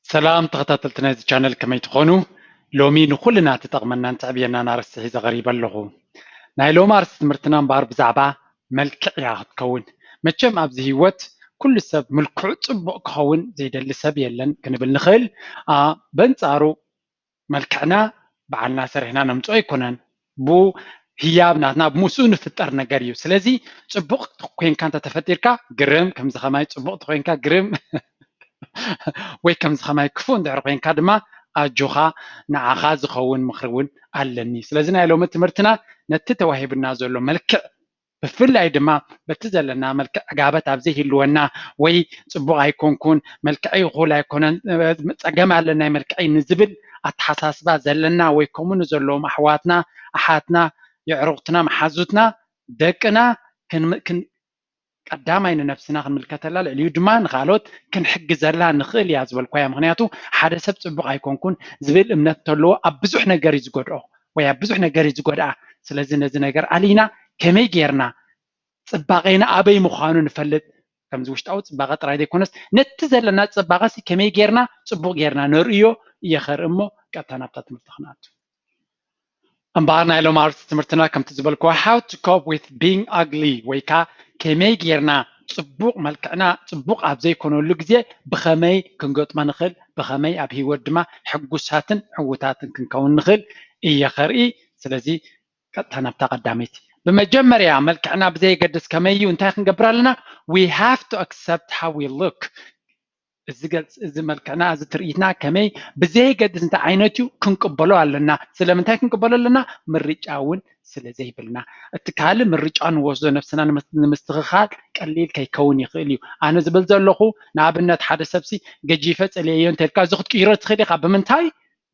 ሰላም ተኸታተልቲ ናይዚ ቻነል፣ ከመይ ትኾኑ? ሎሚ ንኹልና ትጠቕመናን ትዕብየናን ኣርእስቲ ሒዘ ቀሪበ ኣለኹ። ናይ ሎሚ ኣርእስቲ ትምህርትና እምበኣር ብዛዕባ መልክዕ እያ ክትከውን። መቸም ኣብዚ ህይወት ኩሉ ሰብ ምልክዑ ጽቡቕ ክኸውን ዘይደሊ ሰብ የለን ክንብል ንኽእል። ኣ፣ በንጻሩ መልክዕና ባዕልና ሰሪሕና ነምጽኦ ኣይኮነን። ብኡ ህያብ ናትና ብምስኡ ንፍጠር ነገር እዩ። ስለዚ ጽቡቕ ኮንካ እንተተፈጢርካ ግርም፣ ከምዚ ከማይ ጽቡቕ ተኮንካ ግርም ወይ ከምዚ ከማይ ክፉእ እንድሕር ኮንካ ድማ ኣጆኻ፣ ንዓኻ ዝኸውን ምኽሪ እውን ኣለኒ። ስለዚ ናይ ሎሚ ትምህርትና ነቲ ተዋሂቡና ዘሎ መልክዕ ብፍላይ ድማ በቲ ዘለና መልክዕ ዕጋበት ኣብ ዘይህልወና ወይ ጽቡቕ ኣይኮንኩን፣ መልክዐይ እኹል ኣይኮነን፣ ጸገም ኣለናይ መልክዐይ ንዝብል ኣተሓሳስባ ዘለና ወይ ከምኡ ንዘለዎም ኣሕዋትና፣ ኣሓትና፣ የዕሩኽትና፣ መሓዙትና፣ ደቅና ክንም- ክን- ቀዳማይ ንነብስና ክንምልከተላ፣ ልዕሊኡ ድማ ንኻልኦት ክንሕግዘላ ንኽእል እያ ዝበልኳያ። ምኽንያቱ ሓደ ሰብ ጽቡቕ ኣይኮንኩን ዝብል እምነት እንተለዎ ኣብ ብዙሕ ነገር እዩ ዝጎድኦ ወይ ኣብ ብዙሕ ነገር እዩ ዝጎድኣ። ስለዚ ነዚ ነገር ኣሊና ከመይ ጌርና ጽባቐና ኣበይ ምዃኑ ንፈልጥ፣ ከምዚ ውሽጣዊ ጽባቐ ጥራይ ዘይኮነስ ነቲ ዘለና ጽባቐ ሲ ከመይ ጌርና ጽቡቕ ጌርና ነርእዮ እየ ከርኢ እሞ ቀጥታ ናብታ ትምህርቲ ክንኣቱ። እምበኣር ናይ ሎም ኣርእስቲ ትምህርትና ከምቲ ዝበልክዎ how to cope with being ugly ወይ ከዓ ከመይ ጌርና ጽቡቕ መልክዕና ጽቡቕ ኣብ ዘይኮነሉ ግዜ ብኸመይ ክንገጥሞ ንኽእል፣ ብኸመይ ኣብ ህይወት ድማ ሕጉሳትን ዕውታትን ክንከውን ንኽእል እየ ከርኢ። ስለዚ ቀጥታ ናብታ ቀዳመይቲ። ብመጀመርያ መልክዕና ብዘየገድስ ከመይ እዩ እንታይ ክንገብር ኣለና? We have to accept how we look። እዚ ገልጽ እዚ መልክዕና እዚ ትርኢትና ከመይ ብዘየገድስ እንታይ ዓይነት እዩ ክንቅበሎ ኣለና። ስለምንታይ ክንቅበሎ ኣለና? ምርጫ እውን ስለ ዘይብልና። እቲ ካልእ ምርጫ ንወስዶ ነብስና ንምስ- ንምስትኽኻል ቀሊል ከይከውን ይኽእል እዩ። ኣነ ዝብል ዘለኹ ንኣብነት ሓደ ሰብሲ ገጂፈ ጸልየዮ እንተልካ እዚ ክትቅይሮ ትኽእል ኢኻ። ብምንታይ?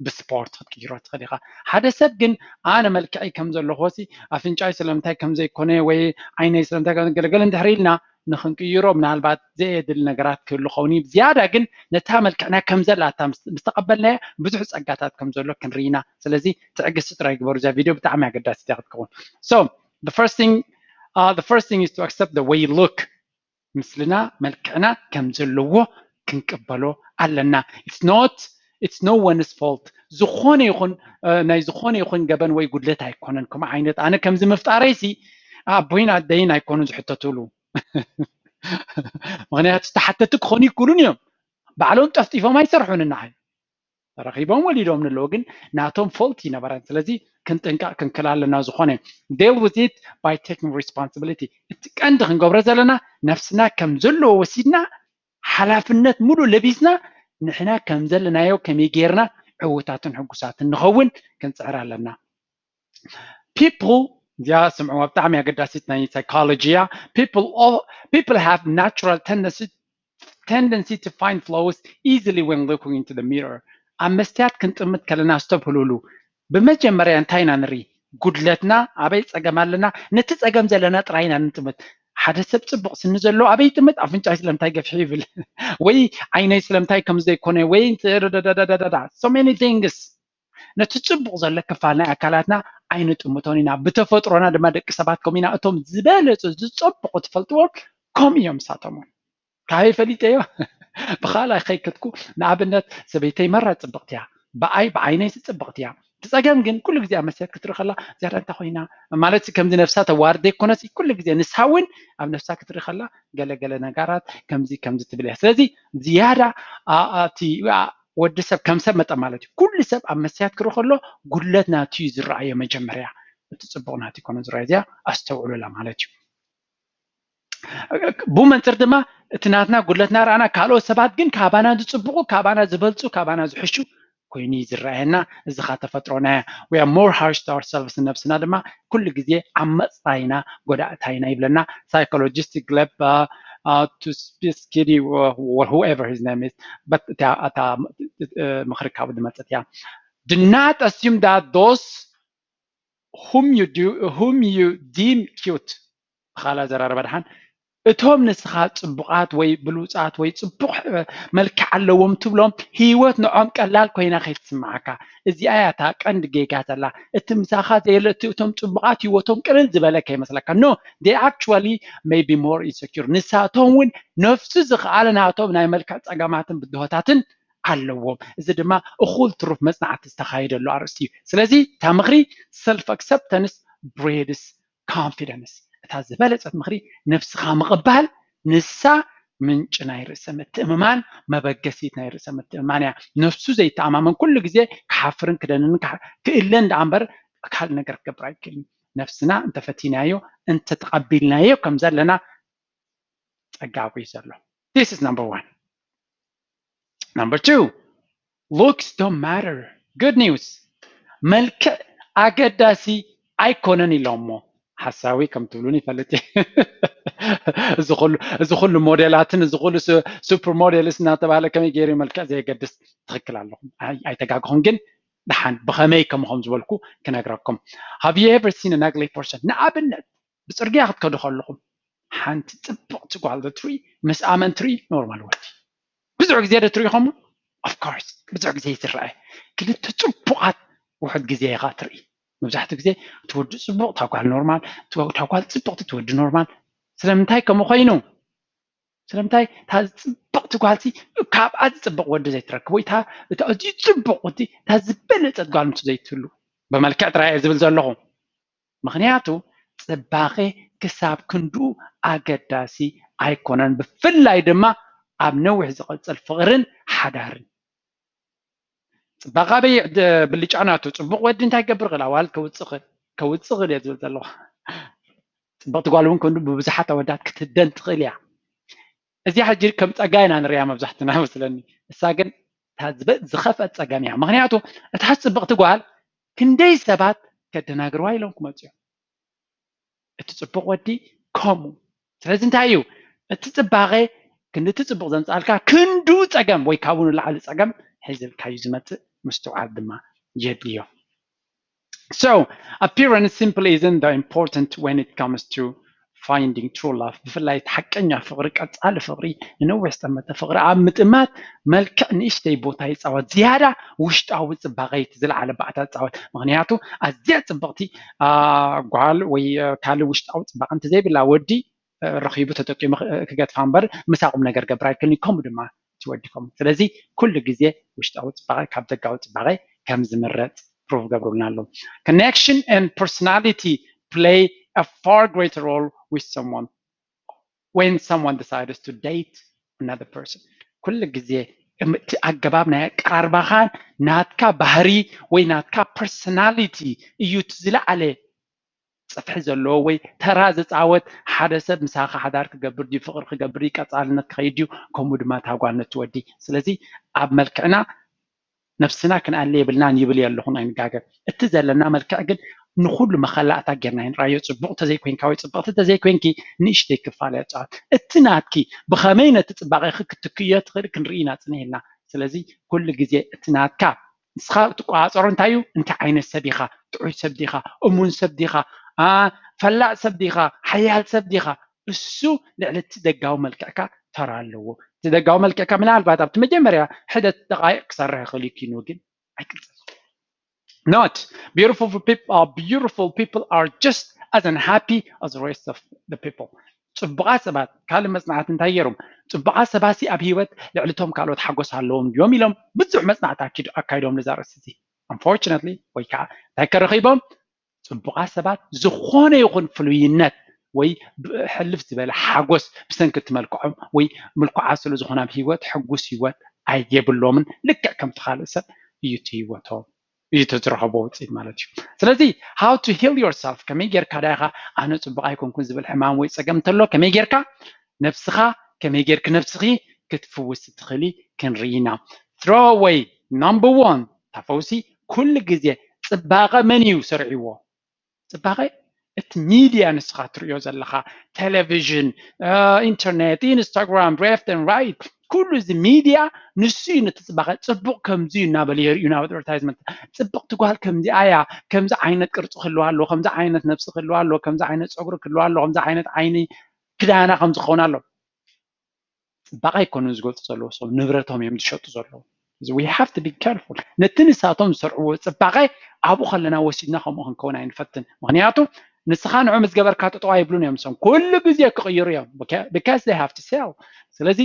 ብስፖርት ክትቅይሮ ትኽእል ኢኻ። ሓደ ሰብ ግን ኣነ መልክዐይ ከም ዘለኹ ሲ ኣፍንጫይ ስለምንታይ ከም ዘይኮነ ወይ ዓይነይ ስለምንታይ ከም ገለገለ እንድሕር ኢልና ንኽንቅይሮ ምናልባት ዘየድሊ ነገራት ክህሉ ኸውን እዩ። ዝያዳ ግን ነታ መልክዕና ከም ዘላታ ምስ ምስ ተቐበልናዮ ብዙሕ ጸጋታት ከም ዘሎ ክንርኢና። ስለዚ ትዕግስቲ ጥራይ ግበሩ። እዛ ቪድዮ ብጣዕሚ ኣገዳሲት እያ ክትከውን። So the first thing uh, the first thing is to accept the way you look። ምስልና መልክዕና ከም ዘለዎ ክንቅበሎ ኣለና። It's not it's no one's fault። ዝኾነ ይኹን እ፣ ናይ ዝኾነ ይኹን ገበን ወይ ጉድለት ኣይኮነን። ከምኡ ዓይነት ኣነ ከምዚ ምፍጣረይ ሲ ኣቦይን ኣደይን ኣይኮኑን ዝሕተቱሉ። ምኽንያቱ ተሓተቲ ክኾኑ ይክእሉን እዮም። ባዕሎም ጠፍጢፎም ኣይሰርሑን እናሓይ ተረኺቦም ወሊዶም ንለዉ ግን ናቶም ፎልት ይነበረን። ስለዚ ክንጥንቀቕ ክንክል ኣለና። ዝኾነ deal with it by taking responsibility። እቲ ቀንዲ ክንገብሮ ዘለና ነፍስና ከም ዘለዎ ወሲድና ሓላፍነት ሙሉእ ለቢስና ንሕና ከም ዘለናዮ ከመይ ጌርና ዕውታትን ሕጉሳትን ንኸውን ክንጽዕር ኣለና። People እዚኣ ስምዕዋ ብጣዕሚ ኣገዳሲት ናይ ሳይኮሎጂ እያ። People all people have natural tendency tendency to find flaws easily when looking into the mirror። ኣብ መስትያት ክንጥምት ከለና ስቶፕ ህሉሉ ብመጀመርያ እንታይ ኢና ንርኢ? ጉድለትና ኣበይ ጸገም ኣለና ነቲ ጸገም ዘለና ጥራይ ኢና ንጥምት። ሓደ ሰብ ጽቡቕ ስኒ ዘለዎ ኣበይ ይጥምት? ኣፍንጫይ ስለምንታይ ገፊሕ ይብል ወይ ዓይነይ ስለምንታይ ከም ዘይኮነ ወይ so many things። ነቲ ጽቡቕ ዘሎ ክፋል ናይ ኣካላትና ኣይንጥምቶን ኢና። ብተፈጥሮና ድማ ደቂ ሰባት ከም ኢና እቶም ዝበለጹ ዝጸብቑ ትፈልጥዎም ከም እዮም ንሳቶም እውን። ካበይ ፈሊጠዮ? ብኻልኣይ ከይከድኩ ንኣብነት ሰበይተይ መራ ጽብቕቲ እያ። ብኣይ ብዓይነይ ጽብቕቲ እያ። እቲ ጸገም ግን ኩሉ ግዜ ኣብ መስትያት ክትርኢ ከላ ዝያዳ እንታይ ኮይና ማለት ከምዚ ነብሳ ተዋርድ ዘይኮነስ ኩሉ ግዜ ንሳ እውን ኣብ ነብሳ ክትርኢ ከላ ገለገለ ነገራት ከምዚ ከምዚ ትብል እያ። ስለዚ ዝያዳ እቲ ወዲ ሰብ ከም ሰብ መጠን ማለት እዩ። ኩሉ ሰብ ኣብ መስትያት ክርኢ ከሎ ጉድለት ናቱ እዩ ዝረኣዮ መጀመርያ። እቲ ጽቡቕ ናቱ ይኮነ ዝረኣዮ። እዚኣ ኣስተውዕሉላ ማለት እዩ። ብኡ መንጽር ድማ እቲ ናትና ጉድለትና ረኣና ካልኦት ሰባት ግን ካባና ዝጽብቑ ካባና ዝበልጹ ካባና ዝሕሹ ኮይኑ እዩ ዝረኣየና። እዚ ካ ተፈጥሮና እያ። We are more harsh to ourselves። ነብስና ድማ ኩሉ ግዜ ዓመጽታ ኢና ጎዳእታ ኢና ይብለና። ሳይኮሎጂስት ግለብ to speak whoever his name is but እታ ምኽሪ ካብኡ ዝመጸት እያ። Do not assume that those whom you do whom you deem cute ብኻላ ዘራረባ ድሓን እቶም ንስኻ ጽቡቓት ወይ ብሉጻት ወይ ጽቡቕ መልክዕ ኣለዎም ትብሎም ህይወት ንዖም ቀላል ኮይና ከይትስምዓካ። እዚኣ እያ እታ ቀንዲ ጌጋ ዘላ። እቲ ምሳኻ ዘየለ እቲ እቶም ጽቡቓት ህይወቶም ቅልል ዝበለ ከይመስለካ። No, they actually may be more insecure። ንሳቶም እውን ነፍሱ ዝኸኣለ ናቶም ናይ መልክዕ ጸገማትን ብድሆታትን ኣለዎም። እዚ ድማ እኹል ትሩፍ መጽናዕቲ ዝተኻየደሉ ኣርእስቲ እዩ። ስለዚ እታ ምኽሪ self acceptance breeds confidence፣ እታ ዝበለጸት ምኽሪ ነብስኻ ምቕባል፣ ንሳ ምንጪ ናይ ርእሰ ምትእምማን፣ መበገሲት ናይ ርእሰ ምትእምማን እያ። ነብሱ ዘይተኣማመን ኩሉ ግዜ ክሓፍርን ክደንን ክእለን ደኣ እምበር ካልእ ነገር ክገብር ኣይክእልን። ነፍስና እንተፈቲናዮ እንተተቐቢልናዮ ከም ዘለና ጸጋ ኣብኡ እዩ ዘሎ። This is number one. Number two, looks don't matter. Good news. መልክዕ ኣገዳሲ ኣይኮነን ኢሎሞ። ሓሳዊ ከም ትብሉን ይፈልጥ። እዚ ኩሉ ሞዴላትን እዚ ኩሉ super models እናተባሃለ ከመይ ገይሩ መልክዕ ዘየገድስ? ትኽክል ኣለኹም፣ ኣይተጋግኹም። ግን ደሓን ብኸመይ ከምኹም ዝበልኩ ክነግረኩም። Have you ever seen an ugly person? ንኣብነት ብፅርግያ ክትከዱ ከለኹም ሓንቲ ፅብቕቲ ጓል ዶ ትርኢ? ምስ ኣመን ትርኢ? ኖርማል ወዲ ብዙሕ ግዜ ዶ ትርኢ? ከምኡ of course ብዙሕ ግዜ ይትረአ። ክልተ ፅቡቓት ውሑድ ግዜ ኢኻ ትርኢ። መብዛሕትኡ ግዜ እቲ ወዲ ፅቡቕ፣ እታ ጓል ኖርማል፣ እታ ጓል ፅብቕቲ፣ እቲ ወዲ ኖርማል። ስለምንታይ ከምኡ ኮይኑ? ስለምንታይ እታ ፅብቕቲ ጓልሲ ካብኣ ዝፅብቕ ወዲ ዘይትረክብ ወይ እታ ኣዝዩ ፅቡቕ ወዲ እታ ዝበለፀት ጓል ምስ ዘይትህሉ? ብመልክዕ ጥራይ እየ ዝብል ዘለኹ። ምኽንያቱ ፅባቐ ክሳብ ክንድኡ ኣገዳሲ ኣይኮነን፣ ብፍላይ ድማ ኣብ ነዊሕ ዝቐፅል ፍቕርን ሓዳርን። ፅባቐ ኣበይ ብልጫ ናቱ? ፅቡቕ ወዲ እንታይ ክገብር ክእል? ኣዋልድ ከውፅእ ክእል፣ ከውፅእ ክእል እየ ዝብል ዘለኹ። ፅብቕቲ ጓል እውን ክንዱ ብብዙሓት ኣወዳት ክትህደን ትኽእል እያ። እዚኣ ሕጂ ከም ፀጋ ኢና ንሪኣ መብዛሕትና መስለኒ። እሳ ግን እታ ዝበ- ዝኸፍአት ፀገም እያ። ምኽንያቱ እታ ፅብቕቲ ጓል ክንደይ ሰባት ከደናግርዋ ኢሎም ክመፁ እዮም። እቲ ፅቡቕ ወዲ ከምኡ። ስለዚ እንታይ እዩ እቲ ፅባቐ? ክንዲ እቲ ፅቡቕ ዘምፃልካ ክንዱ ፀገም ወይ ካብኡ ንላዕሊ ፀገም ሒዝልካ እዩ ዝመፅእ። ምስትውዓል ድማ የድልዮ። So appearance simply isn't that important when it comes to finding true love. ብፍላይ እቲ ሓቀኛ ፍቕሪ፣ ቀፃሊ ፍቕሪ፣ ንነዊሕ ዝጠመተ ፍቕሪ ኣብ ምጥማት መልክዕ ንእሽተይ ቦታ ይፃወት። ዝያዳ ውሽጣዊ ፅባቐ እዩ እቲ ዝለዓለ ባእታ ዝፃወት። ምኽንያቱ ኣዝያ ፅብቕቲ ጓል ወይ ካልእ ውሽጣዊ ፅባቐ እንተዘይብላ ወዲ ረኺቡ ተጠቂሙ ክገድፋ እምበር ምሳ ቁም ነገር ገብር ኣይክእልን። ከምኡ ድማ እቲ ወዲ ከምኡ። ስለዚ ኩሉ ግዜ ውሽጣዊ ፅባቐ ካብ ደጋዊ ፅባቐ ከም ዝምረፅ ፕሩቭ ገብሩልና ኣለዉ። Connection and personality play a far greater role with someone when someone decides to date another person. ኩሉ ግዜ እቲ ኣገባብ ናይ ኣቀራርባኻን ናትካ ባህሪ ወይ ናትካ ፐርሶናሊቲ እዩ እቲ ዝለዓለ ፅፍሒ ዘለዎ ወይ ተራ ዝፃወት። ሓደ ሰብ ምሳኻ ሓዳር ክገብር ድዩ፣ ፍቕሪ ክገብር ድዩ፣ ቀፃልነት ክኸይድ ድዩ፣ ከምኡ ድማ እታ ጓል ነቲ ወዲ። ስለዚ ኣብ መልክዕና ነብስና ክንኣሊ የብልናን ይብል እየ ኣለኹ፣ ኣይንጋገ። እቲ ዘለና መልክዕ ግን ንኹሉ መኸላእታ ጌርና ይንራዮ። ፅቡቕ ተዘይኮይንካ ወይ ፅብቕቲ ተዘይኮይንኪ ንእሽተይ ክፋል እያ ትፃወት። እቲ ናትኪ ብኸመይ ነቲ ፅባቐኺ ክትክዮ ትኽእል ክንርኢ ኢና ፅኒህልና። ስለዚ ኩሉ ግዜ እቲ ናትካ ንስኻ እትቆፃፀሮ እንታይ እዩ? እንታይ ዓይነት ሰብ ኢኻ? ጥዑይ ሰብ ዲኻ? እሙን ሰብ ዲኻ? ፈላጥ ሰብ ዲኻ? ሓያል ሰብ ዲኻ? እሱ ልዕሊ እቲ ደጋዊ መልክዕካ ተራ ኣለዎ። እቲ ደጋዊ መልክዕካ ምናልባት ኣብቲ መጀመርያ ሕደት ደቃይቕ ክሰርሕ ይኽእል እዩ ኪኑ ግን ኣይቅፅል። Not beautiful people are beautiful people are just as unhappy as the rest of the people. ፅቡቓት ሰባት ካልእ መፅናዕቲ እንታይ ገይሮም? ፅቡቓት ሰባት ኣብ ህይወት ልዕሊ እቶም ካልኦት ሓጎስ ኣለዎም ድዮም ኢሎም ብዙሕ መፅናዕቲ ኣካይዶም ነዛ ርእሲ እዚ። Unfortunately ወይ ከዓ እንታይ ከረኺቦም? ፅቡቓት ሰባት ዝኾነ ይኹን ፍሉይነት ወይ ሕልፍ ዝበለ ሓጎስ ብሰንኪ እቲ መልክዖም ወይ ምልኩዓት ስለ ዝኾነ ኣብ ህይወት ሕጉስ ህይወት ኣየብሎምን። ልክዕ ከምቲ ካልእ ሰብ እዩ እቲ ህይወቶም እዩ እቲ ዝረኸቦ ውፅኢት ማለት እዩ። ስለዚ how to heal yourself፣ ከመይ ጌርካ ዳ ኢኻ ኣነ ፅቡቕ ኣይኮንኩን ዝብል ሕማም ወይ ፀገም እንተሎ ከመይ ጌርካ ነብስኻ ከመይ ጌርክ ነብስኺ ክትፍውስ ትኽእሊ ክንርኢ ኢና። Throw away number one፣ እታ ፈውሲ ኩሉ ግዜ ፅባቐ መን እዩ ሰርዕዎ? ፅባቐ እቲ ሚድያ ንስኻ ትርእዮ ዘለኻ ቴሌቪዥን፣ ኢንተርኔት፣ ኢንስታግራም፣ left and right ኩሉ እዚ ሚድያ ንሱ እዩ ነቲ ፅባቐ ፅቡቕ ከምዚ እዩ እናበለ የርእዩና ኣብ ኣድቨርታይዝመንት። ፅብቕቲ ጓል ከምዚኣ እያ፣ ከምዚ ዓይነት ቅርፂ ክህልዋ ኣለዎ፣ ከምዚ ዓይነት ነብሲ ክህልዋ ኣለዎ፣ ከምዚ ዓይነት ፀጉሪ ክህልዋ ኣለዎ፣ ከምዚ ዓይነት ዓይኒ ክዳና ከምዚ ክኸውን ኣለዎ። ፅባቐ ኣይኮኑን ዝገልፁ ዘለዉ፣ ሰብ ንብረቶም እዮም ዝሸጡ ዘለዉ። We have to be careful። ነቲ ንሳቶም ዝሰርዕዎ ፅባቐ ኣብኡ ከለና ወሲድና ከምኡ ክንከውን ኣይንፈትን። ምክንያቱ ንስኻ ንዑ ምስ ገበርካ ጠጠው ኣይብሉን እዮም። ንሶም ኩሉ ግዜ ክቕይሩ እዮም because they have to sell። ስለዚ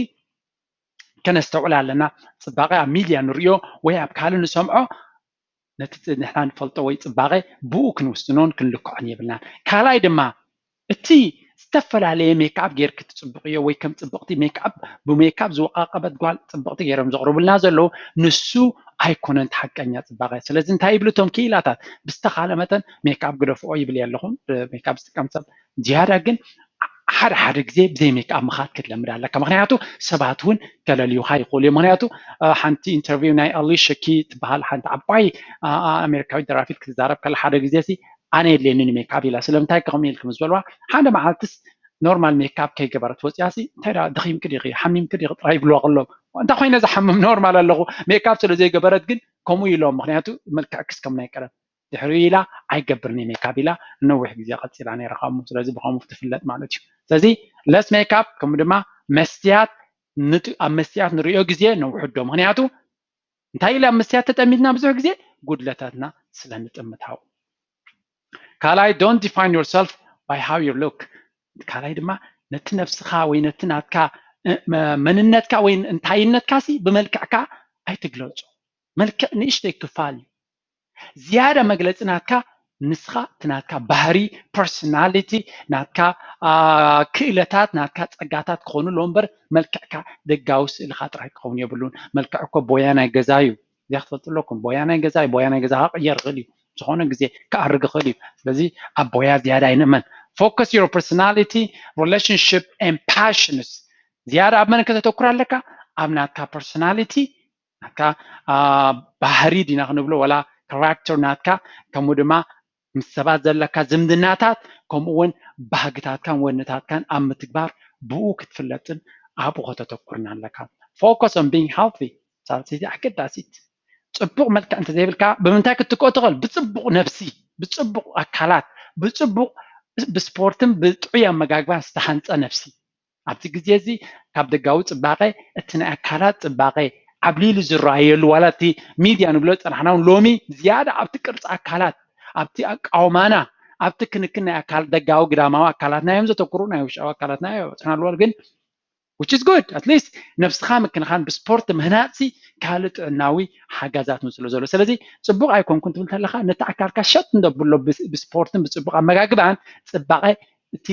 ከነስተውዕል ኣለና። ፅባቐ ኣብ ሚድያ ንሪኦ ወይ ኣብ ካልእ ንሰምዖ ነቲ ንሕና ንፈልጦ ወይ ፅባቐ ብኡ ክንውስኖን ክንልክዖን የብልናን። ካልኣይ ድማ እቲ ዝተፈላለየ ሜክኣፕ ጌርኪ ትፅብቕዮ ወይ ከም ፅብቕቲ ሜክኣፕ ብሜክኣፕ ዝወቃቀበት ጓል ፅብቕቲ ገይሮም ዘቕርቡልና ዘለዉ ንሱ ኣይኮነን ሓቀኛ ፅባቐ። ስለዚ እንታይ ይብሉ እቶም ክኢላታት? ብዝተኻለ መጠን ሜክኣፕ ግደፍኦ ይብል ኣለኹም። ሜክኣፕ ዝጥቀም ሰብ ዝያዳ ግን ሓደ ሓደ ግዜ ብዘይ ሜክኣፕ ምኻድ ክትለምድ ኣለካ። ምክንያቱ ሰባት እውን ከለልዩካ ይኽእሉ እዮም። ምክንያቱ ሓንቲ ኢንተርቪው ናይ ኣሊሻ ኪ ትበሃል ሓንቲ ዓባይ ኣሜሪካዊት ደራፊት ክትዛረብ ከላ ሓደ ግዜ ሲ ኣነ የድልየኒ ሜክኣፕ ኢላ። ስለምንታይ ከምኡ ኢልኪ ምስ በልዋ ሓደ መዓልትስ ኖርማል ሜክኣፕ ከይገበረት ወፅያ ሲ እንታይ ደኺምኪ ዲኺ ሓሚምኪ ዲኺ ጥራይ ይብልዋ ከሎም እንታይ ኮይነ ዝሓምም ኖርማል ኣለኹ ሜክኣፕ ስለ ዘይገበረት ግን ከምኡ ኢሎም ምክንያቱ መልክዕክስ ከም ናይ ቀደም ድሕሪኡ ኢላ ኣይገብርን እየ ሜካፕ ኢላ ነዊሕ ግዜ ቀፂላ ነይራ። ከምኡ ስለዚ ብከምኡ ትፍለጥ ማለት እዩ። ስለዚ ለስ ሜካፕ ከምኡ ድማ መስትያት ኣብ መስትያት ንሪኦ ግዜ ነውሕዶ። ምክንያቱ እንታይ ኢለ ኣብ መስትያት ተጠሚትና ብዙሕ ግዜ ጉድለታትና ስለ ንጥምት ሃው። ካልኣይ don't define yourself by how you look። ካልኣይ ድማ ነቲ ነብስኻ ወይ ነቲ ናትካ መንነትካ ወይ እንታይነትካ ሲ ብመልክዕካ ኣይትግለፁ። መልክዕ ንእሽተይ ክፋል እዩ። ዝያዳ መግለፂ ናትካ ንስኻ እቲ ናትካ ባህሪ ፐርሶናሊቲ ናትካ ክእለታት ናትካ ፀጋታት ክኾኑ ኣለዎ እምበር መልክዕካ ደጋዊ ስእልኻ ጥራይ ክኸውን የብሉን። መልክዕ እኮ ቦያ ናይ ገዛ እዩ። እዚኣ ክትፈልጡ ኣለኩም። ቦያ ናይ ገዛ እዩ። ቦያ ናይ ገዛ ክቕየር ይኽእል እዩ። ዝኾነ ግዜ ክኣርግ ይኽእል እዩ። ስለዚ ኣብ ቦያ ዝያዳ ኣይንእመን። Focus your personality, relationship and passions። ዝያዳ ኣብ መን ከተተኩር ኣለካ? ኣብ ናትካ ፐርሶናሊቲ ናትካ ባህሪ ዲና ክንብሎ ወላ ካራክተር ናትካ ከምኡ ድማ ምስ ሰባት ዘለካ ዝምድናታት ከምኡ እውን ባህግታትካን ወንነታትካን ኣብ ምትግባር ብኡ ክትፍለጥን ኣብኡ ከተተኩርን ኣለካ። Focus on being healthy። ሳልሰይቲ ኣገዳሲት ፅቡቕ መልክዕ እንተዘይብልካ ብምንታይ ክትትክኦ ትኽእል? ብፅቡቕ ነብሲ፣ ብፅቡቕ ኣካላት፣ ብፅቡቕ ብስፖርትን ብጥዑይ ኣመጋግባን ዝተሃንፀ ነብሲ። ኣብዚ ግዜ እዚ ካብ ደጋዊ ፅባቐ እቲ ናይ ኣካላት ፅባቐ ዓብሊሉ ዝረኣየሉ ዋላ እቲ ሚድያ ንብሎ ዝፀናሕና እውን ሎሚ ዝያዳ ኣብቲ ቅርፂ ኣካላት ኣብቲ ኣቃውማና ኣብቲ ክንክን ናይ ኣካል ደጋዊ ግዳማዊ ኣካላትና እዮም ዘተኩሩ ናይ ውሽጣዊ ኣካላትና እዮም ኣብፅሕናሉ ግን which is good at least ነብስኻ ምክንኻን ብስፖርት ምህናፅሲ ካልእ ጥዕናዊ ሓጋዛት ምስሎ ዘሎ ስለዚ ፅቡቕ ኣይኮንኩን ትብል ተለኻ ነቲ ኣካልካ ሸጥ እንደብሎ ብስፖርትን ብፅቡቕ ኣመጋግባን ፅባቐ እቲ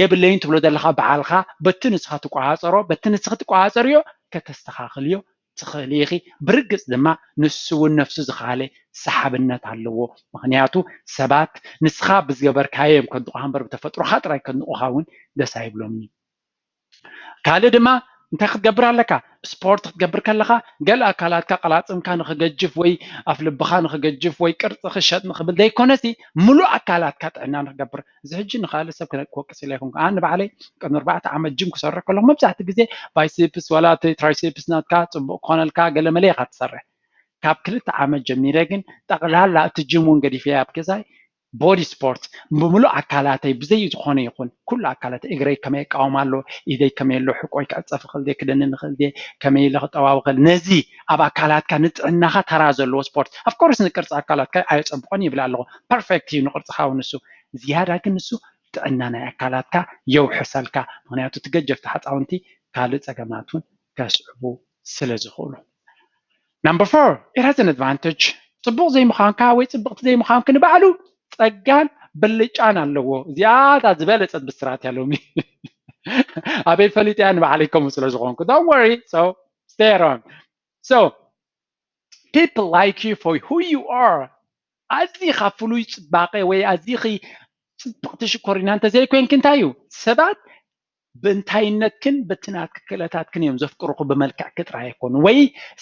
የብለይን ትብሎ ዘለኻ በዓልኻ በቲ ንስኻ ትቆፃፀሮ በቲ ንስኺ ትቆፃፀርዮ ከተስተኻኽልዮ ትኽእሊ ኢኺ። ብርግፅ ድማ ንሱ እውን ነፍሱ ዝኸኣለ ሰሓብነት ኣለዎ። ምኽንያቱ ሰባት ንስኻ ብዝገበርካዮ እዮም ከድንቑኻ እምበር ብተፈጥሮኻ ጥራይ ከድንቑኻ እውን ደስ ኣይብሎምን እዩ። ካልእ ድማ እንታይ ክትገብር ኣለካ? ስፖርት ክትገብር ከለኻ ገለ ኣካላትካ ቀላፅምካ ንክገጅፍ ወይ ኣፍ ልብኻ ንክገጅፍ ወይ ቅርፂ ክሸጥ ንክብል ዘይኮነሲ ሙሉእ ኣካላትካ ጥዕና ንክገብር እዚ ሕጂ ንካልእ ሰብ ክወቅስ ኢለ ይኹን ኣነ ባዕለይ ቅድሚ ኣርባዕተ ዓመት ጅም ክሰርሕ ከለኹ መብዛሕትኡ ግዜ ባይሴፕስ ዋላ እቲ ትራይሴፕስ ናትካ ፅቡቅ ክኾነልካ ገለ መለ ኢኻ ትሰርሕ ካብ ክልተ ዓመት ጀሚረ ግን ጠቕላላ እቲ ጅም እውን ገዲፈ ኣብ ገዛይ ቦዲ ስፖርት ብምሉእ ኣካላተይ ብዘይ ዝኾነ ይኹን ኩሉ ኣካላት እግረይ ከመይ ይቃወም ኣሎ ኢደይ ከመይ ኣሎ ሕቆይ ክዕፀፍ ይኽእል ድየ ክደንን ይኽእል ድየ ከመይ ኢለ ክጠዋዊ ይኽእል ነዚ ኣብ ኣካላትካ ንጥዕናኻ ተራ ዘለዎ ስፖርት ኣፍኮርስ ንቅርፂ ኣካላትካ ኣየፀብቆን ይብል ኣለኹ ፐርፌክት እዩ ንቅርፅኻ እውን ንሱ ዝያዳ ግን ንሱ ጥዕና ናይ ኣካላትካ የውሕሰልካ ምክንያቱ እቲ ገጀፍቲ ሓፃውንቲ ካልእ ፀገማት እውን ከስዕቡ ስለ ዝኽእሉ number four it has an advantage ፅቡቕ ዘይምዃንካ ወይ ፅብቕቲ ዘይምዃንኪ ንባዕሉ ፀጋን ብልጫን ኣለዎ እዚኣታ ዝበለፀት ብስራት እያ ሎሚ ኣበይ ፈሊጠያ ንባዕለይ ከምኡ ስለ ዝኾንኩ don't worry so stay around so people like you for who you are ኣዚኻ ፍሉይ ፅባቐ ወይ ኣዚኺ ፅብቕቲ ሽኮሪና እንተዘይኮይንኪ እንታይ እዩ ሰባት ብእንታይነትክን በቲ ናትኪ ክእለታትክን እዮም ዘፍቅሩኺ ብመልክዕኪ ጥራይ ኣይኮኑ ወይ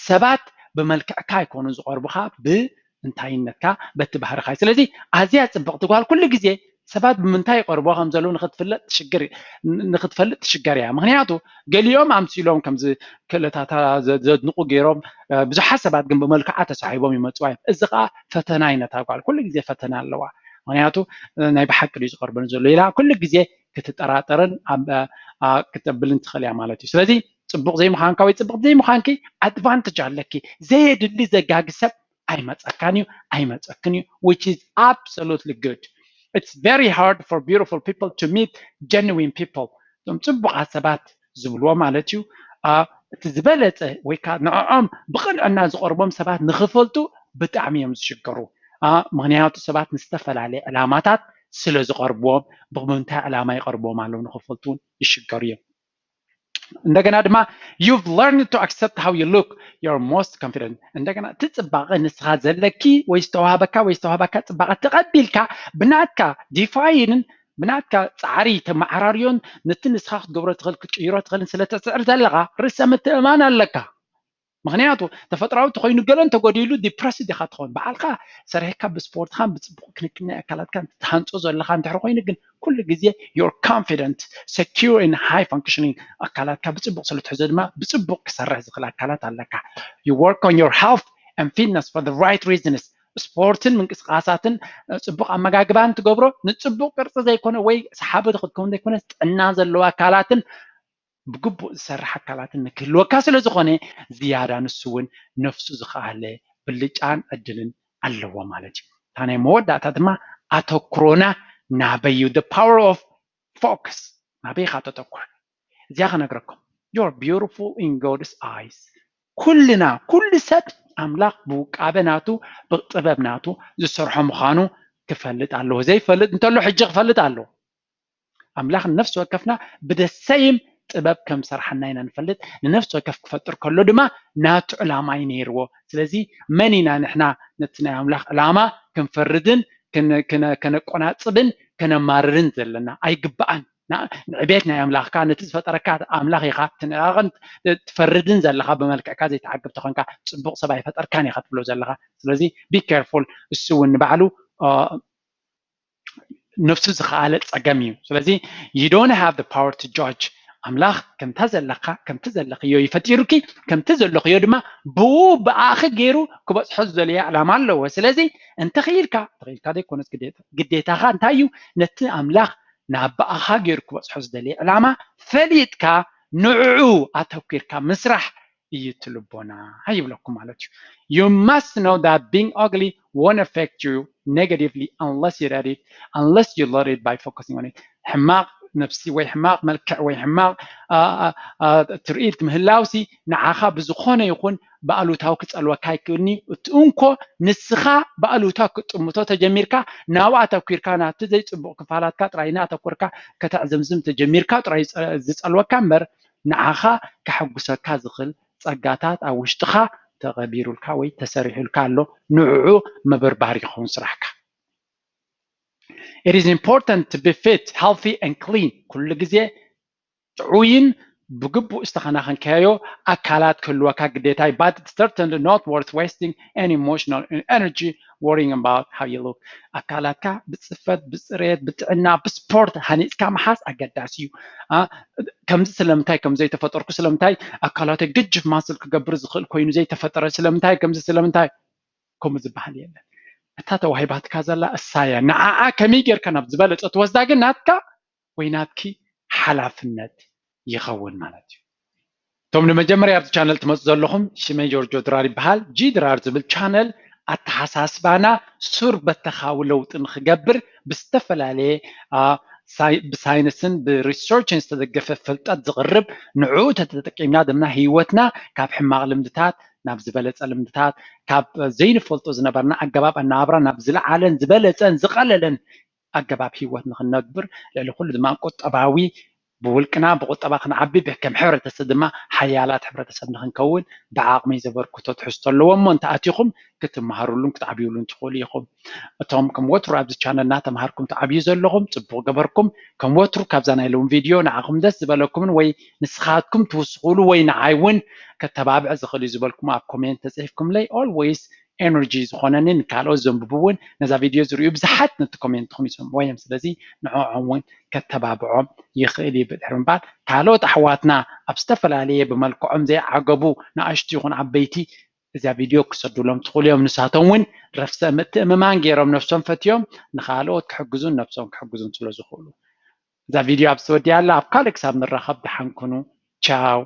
ሰባት ብመልክዕካ ኣይኮኑ ዝቐርቡኻ ብእንታይነትካ በቲ ባህርኻ እዩ ስለዚ ኣዝያ ፅብቕቲ ጓል ኩሉ ግዜ ሰባት ብምንታይ ይቐርቦ ከም ዘለዉ ንክትፍለጥ ትሽግር ንክትፈልጥ ትሽገር እያ ምክንያቱ ገሊኦም ኣምሲሎም ከምዚ ክእለታታ ዘድንቁ ገይሮም ብዙሓት ሰባት ግን ብመልክዓ ተሳሒቦም ይመፅዋ እዮም እዚ ከዓ ፈተና እዩ ነታ ጓል ኩሉ ግዜ ፈተና ኣለዋ ምክንያቱ ናይ ብሓቂ ድዩ ዝቐርበኒ ዘሎ ኢላ ኩሉ ግዜ ክትጠራጠርን ክተብልን ትኽእል እያ ማለት እዩ ስለዚ ፅቡቕ ዘይምዃንካ ወይ ፅብቕቲ ዘይምዃንኪ ኣድቫንቴጅ ኣለኪ ዘየድሊ ዘጋጊ ሰብ ኣይመፀካን እዩ ኣይመፀክን እዩ which is absolutely good it's very hard for beautiful people to meet genuine people እቶም ፅቡቓት ሰባት ዝብልዎ ማለት እዩ እቲ ዝበለፀ ወይ ከዓ ንዕዖም ብቕንዕና ዝቐርቦም ሰባት ንኽፈልጡ ብጣዕሚ እዮም ዝሽገሩ። ምክንያቱ ሰባት ንዝተፈላለየ ዕላማታት ስለ ዝቐርብዎም ብምንታይ ዕላማ ይቐርብዎም ኣለዉ ንኽፈልጡ እውን ይሽገሩ እዮም። እንደገና ድማ you've learned to accept how you look, you're most confident። እንደገና እቲ ፅባቐ ንስኻ ዘለኪ ወይ ዝተዋህበካ ወይ ዝተዋህባካ ፅባቐ ተቐቢልካ ብናትካ ዲፋይንን ብናትካ ፃዕሪ ተመዓራርዮን ነቲ ንስኻ ክትገብሮ ትኽእል ክትቅይሮ ትኽእልን ስለ ተፅዕር ዘለኻ ርእሰ ምትእማን ኣለካ። ምክንያቱ ተፈጥራዊ ተኮይኑ ገለ እንተጎዲሉ ዲፕረስድ ኢኻ ትኸውን። በዓልካ ሰሪሕካ ብስፖርትኻን ብፅቡቅ ክንክን ናይ ኣካላትካ ትሃንፆ ዘለኻ እንድሕር ኮይኑ ግን ኩሉ ግዜ you're confident, secure and high functioning ኣካላትካ ብፅቡቅ ስለ ትሕዞ ድማ ብፅቡቅ ክሰርሕ ዝኽእል ኣካላት ኣለካ። You work on your health and fitness for the right reasons. ስፖርትን ምንቅስቃሳትን ፅቡቅ ኣመጋግባን ትገብሮ ንፅቡቅ ቅርፂ ዘይኮነ ወይ ሰሓቢ ክትከውን ዘይኮነ ጥዕና ዘለዎ ኣካላትን ብግቡእ ዝሰርሕ ኣካላትን ንክህልወካ ስለ ዝኾነ ዝያዳ ንሱ እውን ነፍሱ ዝኸኣለ ብልጫን ዕድልን ኣለዎ ማለት እዩ። እታ ናይ መወዳእታ ድማ ኣተኩሮና ናበይ እዩ? The power of focus ናበይ ኢኻ ተተኩር? እዚኣ ክነግረኩም። You're beautiful in God's eyes። ኩልና ኩሉ ሰብ ኣምላኽ ብውቃበ ናቱ ብጥበብ ናቱ ዝሰርሖ ምዃኑ ክፈልጥ ኣለዎ። ዘይፈልጥ እንተሎ ሕጂ ክፈልጥ ኣለዎ። ኣምላኽ ንነፍሲ ወከፍና ብደሰይም ጥበብ ከም ዝሰርሓና ኢና ንፈልጥ። ንነፍሲ ወከፍ ክፈጥር ከሎ ድማ ናቱ ዕላማ እዩ ነይርዎ። ስለዚ መን ኢና ንሕና ነቲ ናይ ኣምላኽ ዕላማ ክንፈርድን ከነቆናጽብን ከነማርርን ዘለና? ኣይግባኣን። ንዕቤት ናይ ኣምላኽካ ነቲ ዝፈጠረካ ኣምላኽ ኢኻ ትፈርድን ዘለኻ። ብመልክዕካ ዘይተዓግብ ተኾንካ ጽቡቕ ሰብ ኣይፈጠርካን ኢኻ ትብሎ ዘለኻ። ስለዚ be careful። እሱ እውን ንባዕሉ ነፍሱ ዝኸኣለ ጸገም እዩ። ስለዚ you don't have the power to judge። ኣምላኽ ከምታ ዘለኻ ከምቲ ዘለኽዮ እዩ ፈጢሩኪ፣ ከምቲ ዘለኽዮ ድማ ብኡ ብኣኺ ገይሩ ክበጽሖ ዝደለየ ዕላማ ኣለዎ። ስለዚ እንተኽኢልካ፣ ተኽኢልካ ዘይኮነስ ግዴታ ግዴታኻ እንታይ እዩ? ነቲ ኣምላኽ ናብ ብኣኻ ገይሩ ክበጽሖ ዝደለየ ዕላማ ፈሊጥካ ንዕኡ ኣተኲርካ ምስራሕ እዩ እቲ ልቦና ይብለኩም ማለት እዩ። You must know that being ugly won't affect you negatively unless you let it, unless you let it by focusing on it. ሕማቕ ነብሲ ወይ ሕማቕ መልክዕ ወይ ሕማቕ ትርኢት ምህላውሲ ንዓኻ ብዝኾነ ይኹን ብኣሉታዊ ክጸልወካ ኣይክእልኒ። እቲ እንኮ ንስኻ ብኣሉታ ክትጥምቶ ተጀሚርካ ናብኡ ኣተኲርካ ናብቲ ዘይጽቡቕ ክፋላትካ ጥራይ እናኣተኮርካ ከተዕዘምዝም ተጀሚርካ ጥራይ ዝጸልወካ እምበር ንዓኻ ከሐጉሰካ ዝኽእል ጸጋታት ኣብ ውሽጥኻ ተቐቢሩልካ ወይ ተሰሪሑልካ ኣሎ። ንዕዑ ምብርባር ይኸውን ስራሕካ። It is important to be fit, healthy and clean። ኩሉ ግዜ ጥዑይን ብግቡእ ዝተኸናኸንካዮ ኣካላት ክህልወካ ግዴታ እዩ። But it's certainly not worth wasting any emotional energy worrying about how you look። ኣካላትካ ብፅፈት፣ ብፅሬት፣ ብጥዕና፣ ብስፖርት ሃኒፅካ ምሓዝ ኣገዳሲ እዩ። ከምዚ ስለምንታይ ከም ዘይተፈጠርኩ፣ ስለምንታይ ኣካላተይ ግጅፍ ማስል ክገብር ዝኽእል ኮይኑ ዘይተፈጠረ፣ ስለምንታይ ከምዚ፣ ስለምንታይ ከምኡ ዝበሃል የለን። እታ ተዋሂባትካ ዘላ እሳ እያ። ንዓኣ ከመይ ጌርካ ናብ ዝበለፀ ትወስዳ ግን ናትካ ወይ ናትኪ ሓላፍነት ይኸውን ማለት እዩ። እቶም ንመጀመርያ ኣብዚ ቻነል ትመፁ ዘለኹም ሽመይ ጆርጆ ድራር ይበሃል። ጂ ድራር ዝብል ቻነል ኣተሓሳስባና ሱር በተኻዊ ለውጢ ንክገብር ብዝተፈላለየ ብሳይንስን ብሪሰርችን ዝተደገፈ ፍልጠት ዝቕርብ ንዕኡ ተተጠቂምና ድማ ህይወትና ካብ ሕማቕ ልምድታት ናብ ዝበለፀ ልምድታት ካብ ዘይንፈልጦ ዝነበርና ኣገባብ ኣነባብራ ናብ ዝለዓለን ዝበለፀን ዝቐለለን ኣገባብ ህይወት ንክነግብር ልዕሊ ኩሉ ድማ ቁጠባዊ ብውልቅና ብቁጠባ ክንዓቢ ከም ሕብረተሰብ ድማ ሓያላት ሕብረተሰብ ንክንከውን ብዓቕመይ ዘበርክቶ ትሕዝቶ ኣለዎ እሞ እንተኣቲኹም ክትመሃሩሉን ክትዓብዩሉን ትኽእሉ ኢኹም። እቶም ከም ወትሩ ኣብዚ ቻነል እናተምሃርኩም ትዓብዩ ዘለኹም ፅቡቕ ገበርኩም። ከም ወትሩ ካብዛ ናይ ሎም ቪድዮ ንዓኹም ደስ ዝበለኩምን ወይ ንስኻትኩም ትውስኹሉ ወይ ንዓይ እውን ከተባብዕ ዝኽእል እዩ ዝበልኩም ኣብ ኮሜንት ተፅሒፍኩምለይ always energy ዝኾነኒ ንካልኦት ዘንብቡ እውን ነዛ ቪድዮ ዝርእዩ ብዙሓት ነቲ ኮሜንትኹም ይሰምዕዎ እዮም። ስለዚ ንዕኦም እውን ከተባብዖም ይኽእል እዩ። ብድሕሪ ምባል ካልኦት ኣሕዋትና ኣብ ዝተፈላለየ ብመልክዖም ዘይዓገቡ ንኣሽቱ ይኹን ዓበይቲ እዛ ቪድዮ ክሰዱሎም ትኽእሉ እዮም። ንሳቶም እውን ረፍሰ ምትእምማን ገይሮም ነብሶም ፈትዮም ንኻልኦት ክሕግዙን ነብሶም ክሕግዙን ስለ ዝኽእሉ እዛ ቪድዮ ኣብ ዝተወዲያ ኣላ። ኣብ ካልእ ክሳብ ንራኸብ ደሓን ኩኑ። ቻው።